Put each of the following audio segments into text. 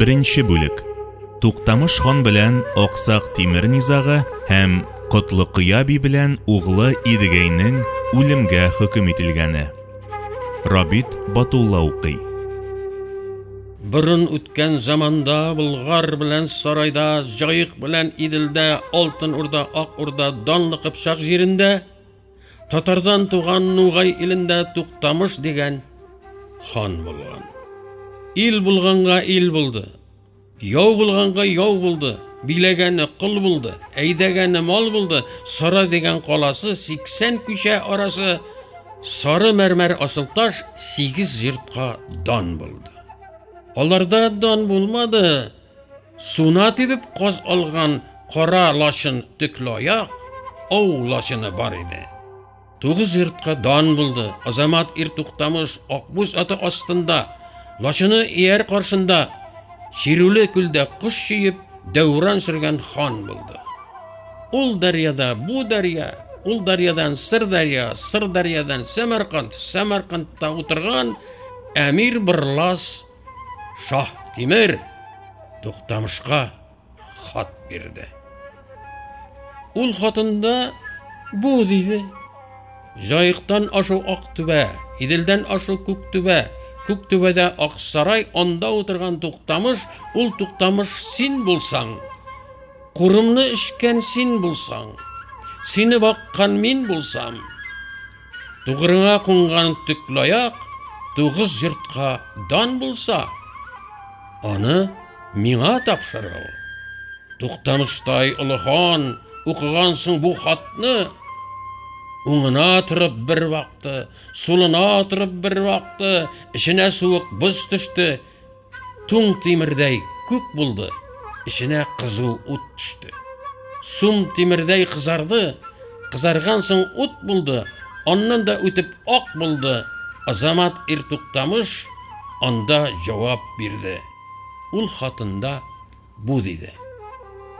Беренче бүлек. Туктамыш хан белән Аксак Тимер низагы һәм Котлыкыя би белән углы Идегәйнең үлемгә хөкем ителгәне. Рабит Батулла укый. Борын үткән заманда Болгар белән Сарайда, Җаек белән Иделдә, Алтын Урда, Ак Урда, данлы Кыпчак җирендә, татардан туган Нугай илендә Туктамыш дигән хан булган. Ил булганга ил булды. Яу булганга яу булды, биләгәне кол булды, әйдәгәне мал булды, Сара дигән каласы, 80 күчә арасы, сары мәрмәр асылташ 8 йортка дан булды. Аларда дан булмады, суна тибеп каз алган кара лачын төкле аяк, ау лачыны бар иде. Тугыз йортка дан булды, Азамат ир Туктамыш акбүз аты астында, лачыны ияр каршында, чирүле күлдә кош чөеп, дәүран сөргән хан булды. Ул дәрьяда бу дәрья, ул дәрьядан Сыр дәрья, Сыр дәрьядан Сәмәрканд, Сәмәркандта утырган әмир Бырлас Шаһ Тимер Туктамышка хат бирде. Ул хатында бу диде. Җаектан ашу ак түбә, Иделдән ашу күк түбә, күк түбәдә ак сарай, анда утырган Туктамыш, ул Туктамыш син булсаң, курымны эчкән син булсаң, сине баккан мин булсам, тугрыңа кунган төклаяк, тугыз йортка дан булса, аны Миңа тапшырыл. Туктамыштай олы хан укыган соң бу хатны, уңына торып бер вакты, сулына торып бер вакты, эченә суык боз төште, туң тимердәй күк булды, эченә кызу ут төште. Сум тимердәй кызарды, кызарган соң ут булды, аннан да үтеп ак булды. Азамат ир Туктамыш анда җавап бирде. Ул хатында бу диде.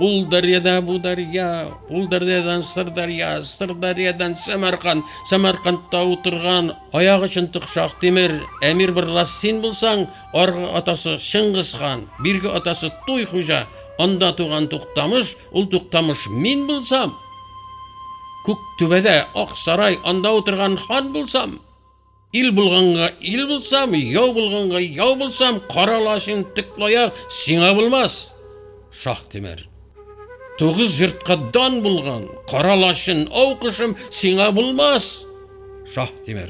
Ул дәрьяда бу дәрья, ул дәрьядан Сыр дәрья, Сыр дәрьядан Сәмәрканд, Сәмәркандта утырган аяк өчен тыкшак тимер, әмир берлас син булсаң, аргы атасы Чыңгыз хан, бирге атасы Туй хуҗа, анда туган Туктамыш, ул Туктамыш мин булсам, күк түбәдә ак сарай, анда утырган хан булсам, Ил булганга ил булсам, яу булганга яу булсам, кара лачын төклаяк сиңа булмас. Шаһ Тимер. Тугыз йортка дан булган, кара лачын ау кошым сиңа булмас. Шаһ Тимер.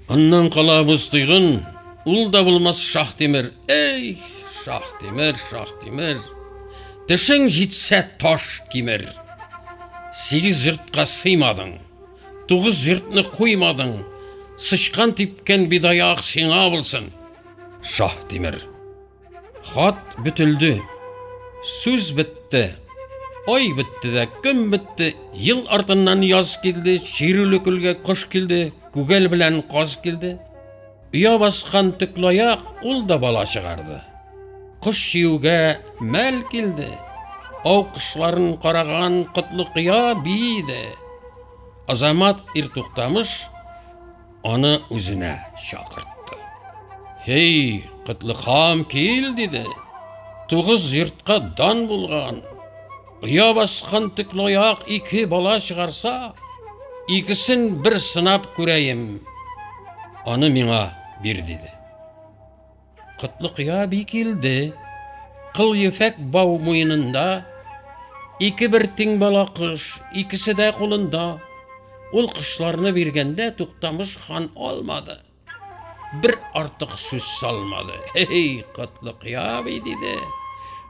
Аннан кала боз тойгын, ул да булмас Шаһ Тимер. Эй, Шаһ Тимер, Шаһ Тимер. Тешең җитсә таш кимер. Сигез йортка сыймадың. Тугыз йортны куймадың, Сычкан типкән бидаяк сиңа булсын. Шаһ Тимер. Хат бөтелде. Сүз бетте. Ай бетте дә, көн бетте. Ел артыннан яз килде, чирүле күлгә кош килде, күгәл белән каз килде. Оя баскан төклаяк ул да бала чыгарды. Кош чиюгә мәл килде. Ау кошларын караган Котлыкыя би иде. Азамат ир Туктамыш аны үзенә чакыртты. Һей, Котлыхам, кил, диде. Тугыз йортка дан булган, оя баскан төклаяк ике бала чыгарса, икесен бер сынап күрәем. Аны миңа бир, диде. Котлыкыя би килде. Кыл ефәк бау муенында, ике бер тиң бала кош, икесе дә кулында. Ул кошларны биргәндә Туктамыш хан алмады. Бер артык сүз салмады. Эй, Котлыкыя би, диде.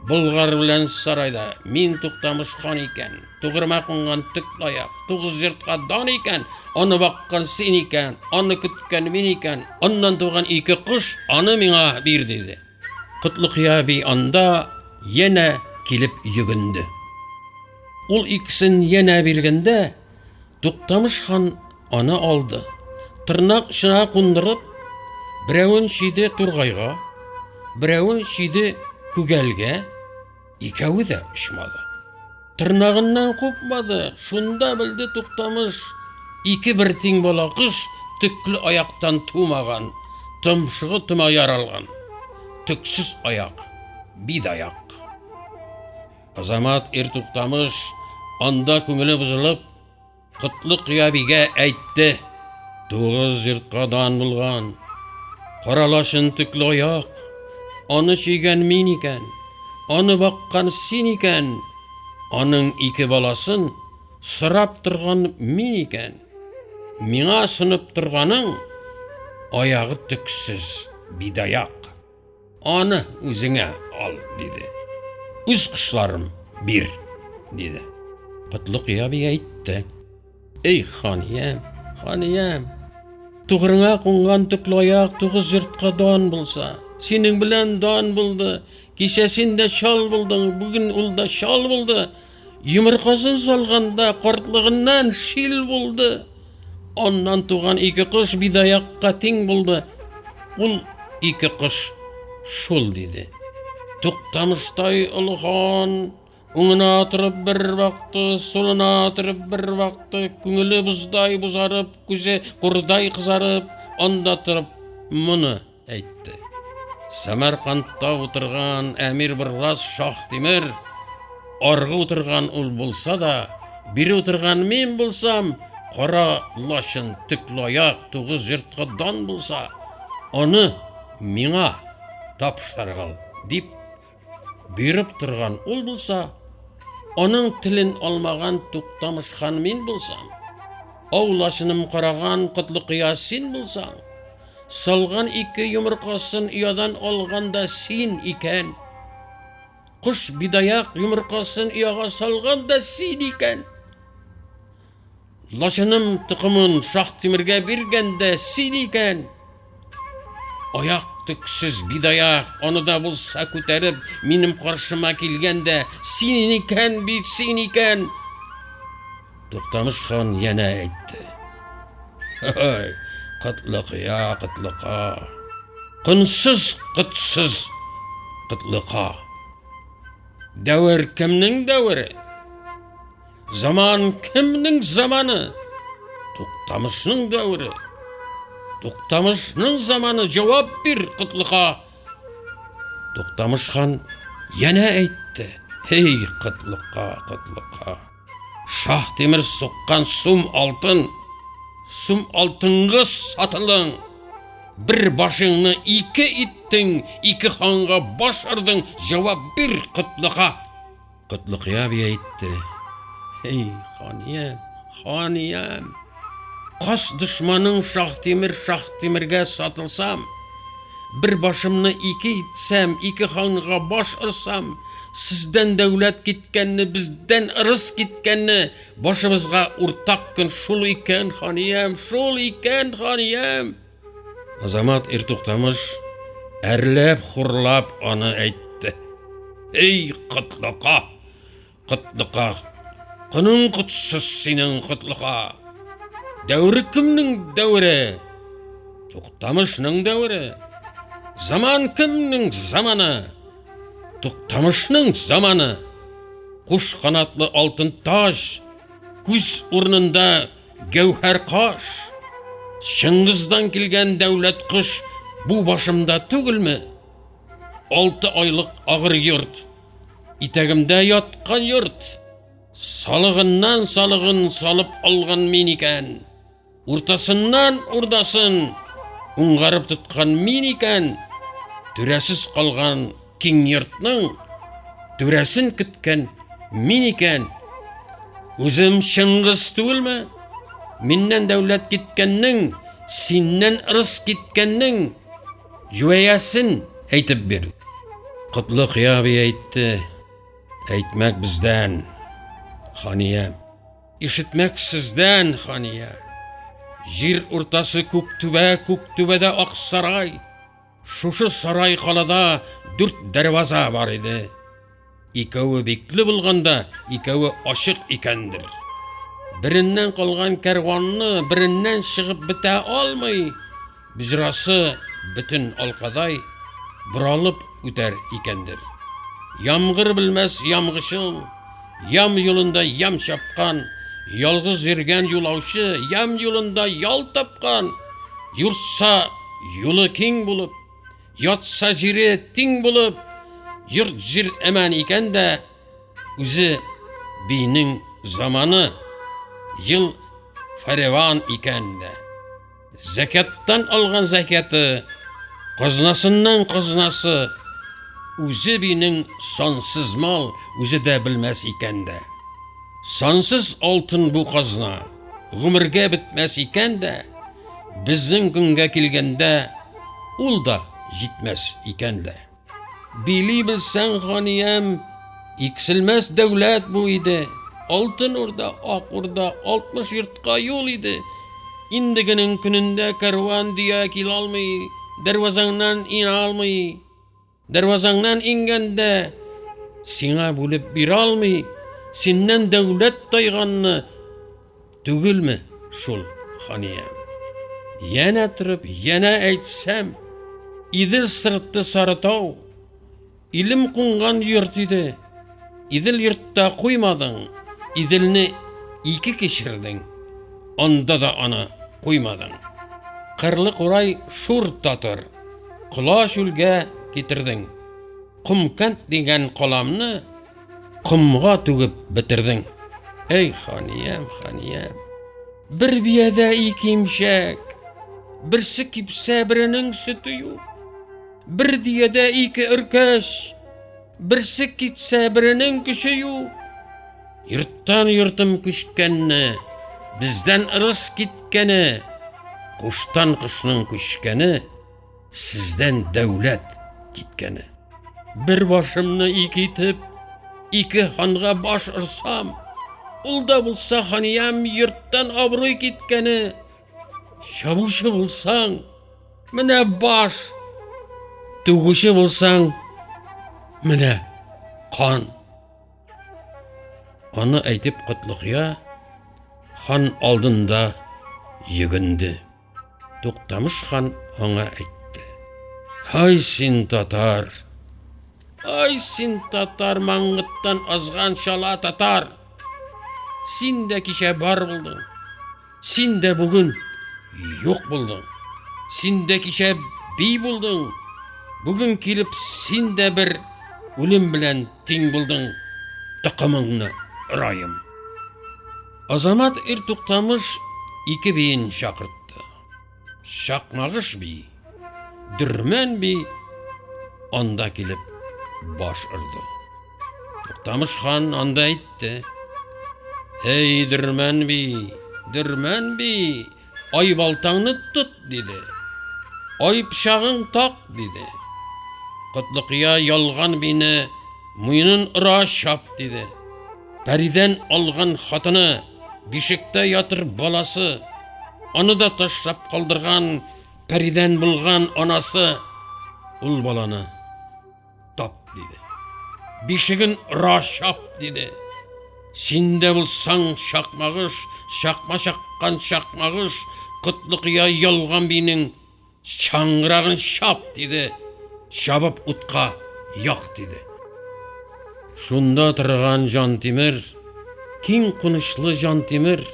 Болгар белән сарайда мин Туктамыш хан икән, тугрыма кунган төк лаяк, тугыз йортка дан икән, аны баккан син икән, аны көткән мин икән, аннан туган ике кош, аны миңа бир, диде. Котлыкыя би анда янә килеп йөгенде. Ул икесен янә биргәндә, Туктамыш хан аны алды. Тырнак очына кундырып, берәвен чөйде тургайга, берәвен чөйде күгәлгә, икәве дә очмады. Тырнагыннан купмады, шунда белде Туктамыш, ике бер тиң бала кош төкле аяктан тумаган, томшыгы тома яралган, төксез аяк. бидаяк. Азамат ир Туктамыш анда күңеле бозылып, Котлы Кыябигә әйтте. Тугыз йортка дан булган, кара лачын төкле аяк, аны чөйгән мин икән, аны баккан син икән, аның ике баласын сорап торган мин икән. Миңа сынып торганың аягы төксез бидаяк. Аны үзеңә ал, диде. Үз кошларым бир, диде. Котлыкыя би әйтте. Эй, ханиям, ханиям, тугрыңа кунган төкле аяк тугыз йортка дан булса, синең белән дан булды. Кичә син дә чал булдың, бүген ул да чал булды. Йомыркасын салганда картлыгыннан шил булды. Аннан туган ике кош бидаякка тиң булды. Ул ике кош шул диде. Туктамыштай олы хан уңына торып бер бакты, сулына торып бер бакты, күңеле боздай бозарып, күзе курдай кызарып, анда торып моны әйтте. Сәмәркандта утырган әмир Бырлас Шаһ Тимер, аргы утырган ул булса да, бире утырган мин булсам, кара лачын төкле аяк тугыз йортка дан булса, аны миңа тапшыргыл, дип Биреп торган ул булса, аның телен алмаган Туктамыш хан мин булсам, аулашыным караган Котлыкыя син булсаң, салган ике йомыркасын оядан алган да син икән. Кош бидаяк йомыркасын ояга салган да син икән. Лачыным токымын Шаһтимергә биргән дә син икән. Аяк төксез бидаяк, аны да булса күтәреп, минем каршыма килгән дә син икән бит, син икән. Туктамыш хан янә әйтте. Ой, котлыкыя, котлыка. Кунсыз, котсыз, котлыка. Дәвер кемнең дәвере? Заман кемнең заманы? Туктамышның дәвере. Туктамышның заманы, җавап бир, Котлыка. Туктамыш хан янә әйтте. Эй, Котлыка, Котлыка. Шаһ Тимер суккан сум алтын, сум алтынга сатылың. Бер башыңны ике иттең, ике ханга баш ырдың, җавап бир, Котлыка. Котлыкыя би әйтте. Эй, ханиям, ханиям! Кас дошманың Шаһтимер Шаһтимергә сатылсам, бер башымны ике итсәм, ике ханга баш орсам, сездән дәүләт киткәнне, бездән ырыс киткәнне, башыбызга уртак көн шул икән, ханиям, шул икән, ханиям! Азамат Иртуктамыш әрләп, хурлап аны әйтте. Эй, котлыка! Котлыка! Кының котсыз синең, котлыка! Дәвре кемнең дәвре? Туктамышның дәвре. Заман кемнең заманы? Туктамышның заманы. Куш канатлы алтын таҗ, күз урынында Гәүһәр каш, Чыңгыздан килгән дәүләт кош бу башымда түгелме? Алты айлык агыр йорт, итәгемдә яткан йорт, салыгыннан салыгын салып алган мин икән. Уртасыннан урдасын уңгарып тоткан мин икән. Түрәсез калган Киң йортның түрәсен көткән мин икән. Үзем Чыңгыз түгелме? Миннән дәүләт киткәннең, синнән ырыс киткәннең җүәясен әйтеп бир. Котлы Кыяби әйтте, әйтмәк бездән, хания. Ишетмәк сездән, хания. Җир уртасы күк түбә, күк түбәдә ак сарай. Шушы сарай калада дүрт дәрваза бар иде. Икәве бикле булганда, икәве ачык икәндер. Береннән калган кәрванны береннән чыгып бетә алмый. Боҗрасы бөтен алкадай боралып үтәр икәндер. Ямгыр белмәс ямгычыл, ям юлында ям чапкан, ялгыз йөргән юлаучы ям юлында ял тапкан, юртса юлы киң булып, ятса җире тиң булып, Йорт-җир әман икән дә, үзе бинең заманы, ел фәреван икән дә. Зәкяттан алган зәкяты, казнасыннан казнасы, үзе бинең сансыз мал үзе дә белмәс икән дә. Сансыз алтын бу казна, гомергә бетмәс икән дә, безнең көнгә килгәндә ул да җитмәс икән дә. Били белсәң, ханиям, икселмәс дәүләт бу иде. Алтын Урда, Ак Урда, 60 йортка юл иде. Индегенең көнендә кәрван дөя килә алмый, дәрвазаңнан инә алмый. Дәрвазаңнан иңгәндә сиңа бүлеп бирә алмый, синнән дәүләт тайганны Түгелме шул, ханиям? Янә торып, янә әйтсәм, Идел сырты Сарытау, илем кунган йорт иде. Идел йортта куймадың, Иделне ике кичердең, анда да аны куймадың. Кырлы курай шур татыр, кола чүлгә китердең. Комкәнт дигән каламны Комга түгеп бетердең. Эй, ханиям, ханиям. Бер биядә ике имчәк. Берсе кипсә, беренең сөте юк. Бер диядә ике өркәч. Берсе китсә, беренең көче юк. Йорттан йортым күчкәнне, бездән ырыс киткәне, куштан кошның күчкәне, сездән дәүләт киткәне. Бер башымны ике итеп, ике ханга баш орсам, ул да булса ханиям йорттан абруй киткәне. Чабучы булсаң, менә баш, түгүче булсаң, менә кан. Аны әйтеп Котлыкия хан алдында йөгенде. Туктамыш хан аңа әйтте. Һай син татар! Ай син татар, маңгыттан азган чала татар! Син дә кичә бар булдың. Син дә бүген юк булдың. Син дә кичә би булдың. Бүген килеп син дә бер үлем белән тиң булдың. Токымыңны раем. Азамат ир Туктамыш ике биен чакыртты. Чакмагыш би, Дөрмән би анда килеп баш орды. Туктамыш хан анда әйтте. Эй, Дөрмән би, Дөрмән би, ай балтаңны тот, диде. Ай пычагың так, диде. Котлыкия ялган бине муенын ора чап, диде. Пәридән алган хатыны, бишектә ятыр баласы, аны да ташлап калдырган пәридән булган анасы, ул баланы тап, диде. Бишеген ора чап, диде. Син дә булсаң чакмагыш, чакма чаккан чакмагыш, Котлыкия ялган бинең Чаңгырагын чап, диде. Чабып утка як, диде. Шунда торган Җантимер, киң кунычлы Җантимер,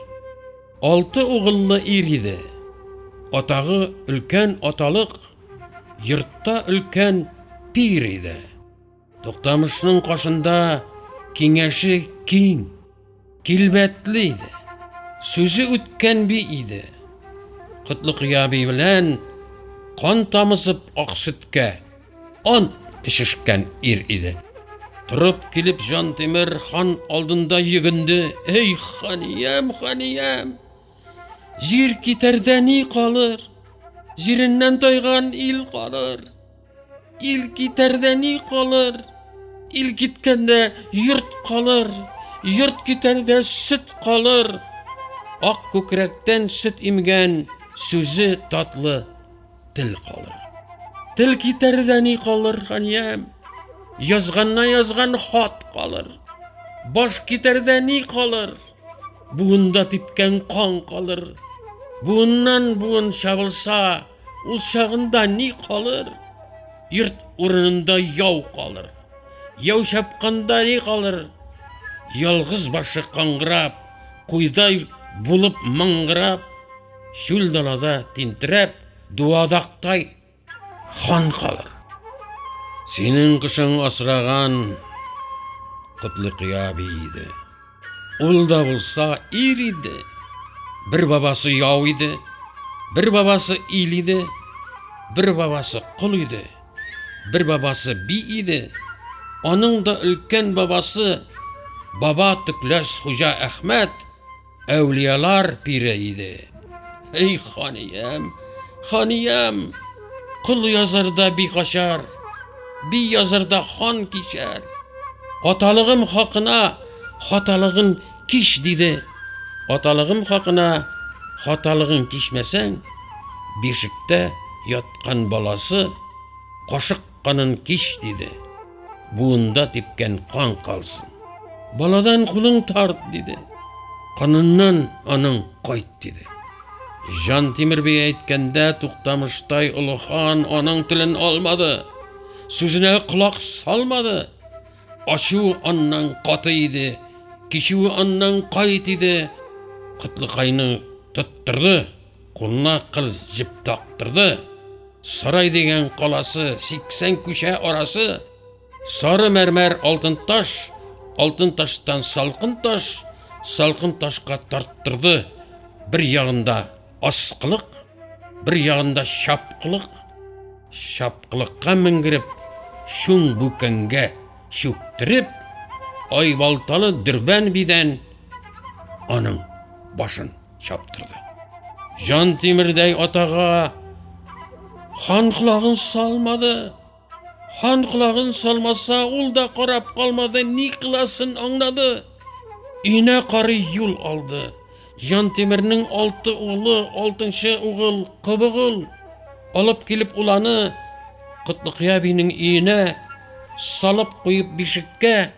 алты угыллы ир иде. Атагы өлкән аталык, йортта өлкән пир иде. Туктамышның кашында киңәше киң, килбәтле иде. Сүзе үткән би иде. Котлыкыя би белән кан тамызып ак сөткә ант эчешкән ир иде. Торып килеп Җантимер хан алдында йөгенде. Эй, ханиям, ханиям! Җир китәрдә ни калыр? Җиреннән тайган ил калыр. Ил китәрдә ни калыр? Ил киткәндә йорт калыр, йорт китәрдә сөт калыр. Ак күкрәктән сөт имгән сүзе татлы тел калыр. Тел китәрдә ни калыр, ханиям? Язганнан язган хат калыр. Баш китәрдә ни калыр? Буында типкән кан калыр. Буыннан буын чабылса, Ул чагында ни калыр? Йорт урынында яу калыр. Яу чапканда ни калыр? Ялгыз башы каңгырап, куйдай булып мыңгырап, чүл далада тинтерәп, дуадактай хан калыр. Синең кошың асраган Котлыкыя би иде. Ул да булса ир иде. Бер бабасы яу иде, бер бабасы ил иде, бер бабасы кол иде, бер бабасы би иде. Аның да өлкән бабасы баба Төкләс Хуҗа Әхмәт Әүлиялар пире иде. Эй, ханиям, ханиям, кол язарда би качар, би язарда хан кичәр. Аталыгым хакына хаталыгын кич, диде. Аталыгым хакына хаталыгын кичмәсәң, бишектә яткан баласы кашык канын кич, диде. Буында типкән кан калсын. Баладан кулың тарт, диде. Каныннан аның кайт, диде. Җан Тимер би әйткәндә Туктамыштай олы хан аның телен алмады. Сүзенә колак салмады. Ачуы аннан каты иде, кичүе аннан кайт иде. Котлыкайны тоттырды, кулына кыл җеп тактырды. Сарай дигән каласы, 80 күчә арасы, сары мәрмәр алтын таш, алтын таштан салкын таш, салкын ташка тарттырды. Бер ягында аскылык, бер ягында чапкылык, чапкылыкка менгереп, чуң бүкәнгә чүктереп, айбалталы дөрбән бидән аның башын чаптырды. Җан Тимердәй атага хан колагын салмады. Хан колагын салмаса, ул да карап калмады, ни кыласын аңлады. Өенә карый юл алды. Җан Тимернең алты углы, алтынчы угыл Кобыгыл алып килеп ул аны Котлыкыя бинең өенә салып куеп бишеккә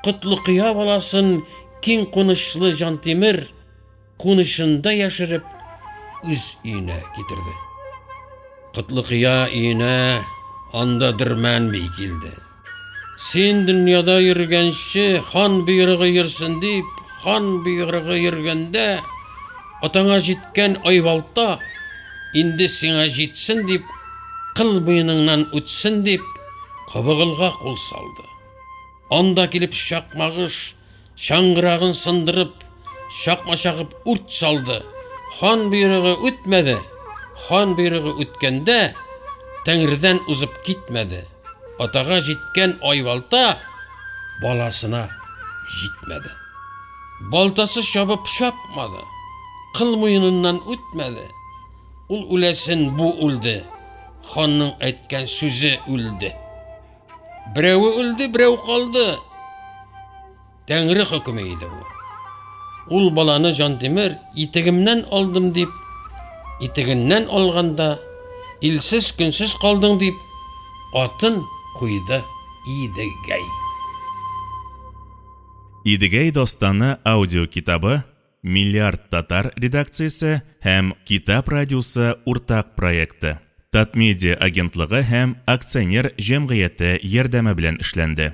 Котлыкыя баласын киң кунычлы Җантимер кунычында яшереп үз өенә китерде. Котлыкыя өенә анда Дөрмән би килде. Син дөньяда йөргәнче хан боерыгы йөрсен дип, хан боерыгы йөргәндә атаңа җиткән айбалта инде сиңа җитсен дип, кыл муеныңнан үтсен дип, Кобыгылга кул салды. Анда килеп чакмагыш чаңгырагын сындырып, чакма чагып үрт салды. Хан боерыгы үтмәде. Хан боерыгы үткәндә, Тәңредән узып китмәде. Атага җиткән айбалта баласына җитмәде. Балтасы чабып чапмады, кыл муеныннан үтмәде. Ул үләсен бу үлде, ханның әйткән сүзе үлде. Берәве үлде, берәү калды. Тәңре хөкеме иде бу. Ул баланы Җантимер итегемнән алдым дип, итегеннән алганда, илсез көнсез калдың дип, атын куйды Идегәй. Идегәй дастаны аудиокитабы Миллиард татар редакциясе һәм Китап радиосы уртак проекты, Татмедиа агентлыгы һәм акционер җәмгыяте ярдәме белән эшләнде.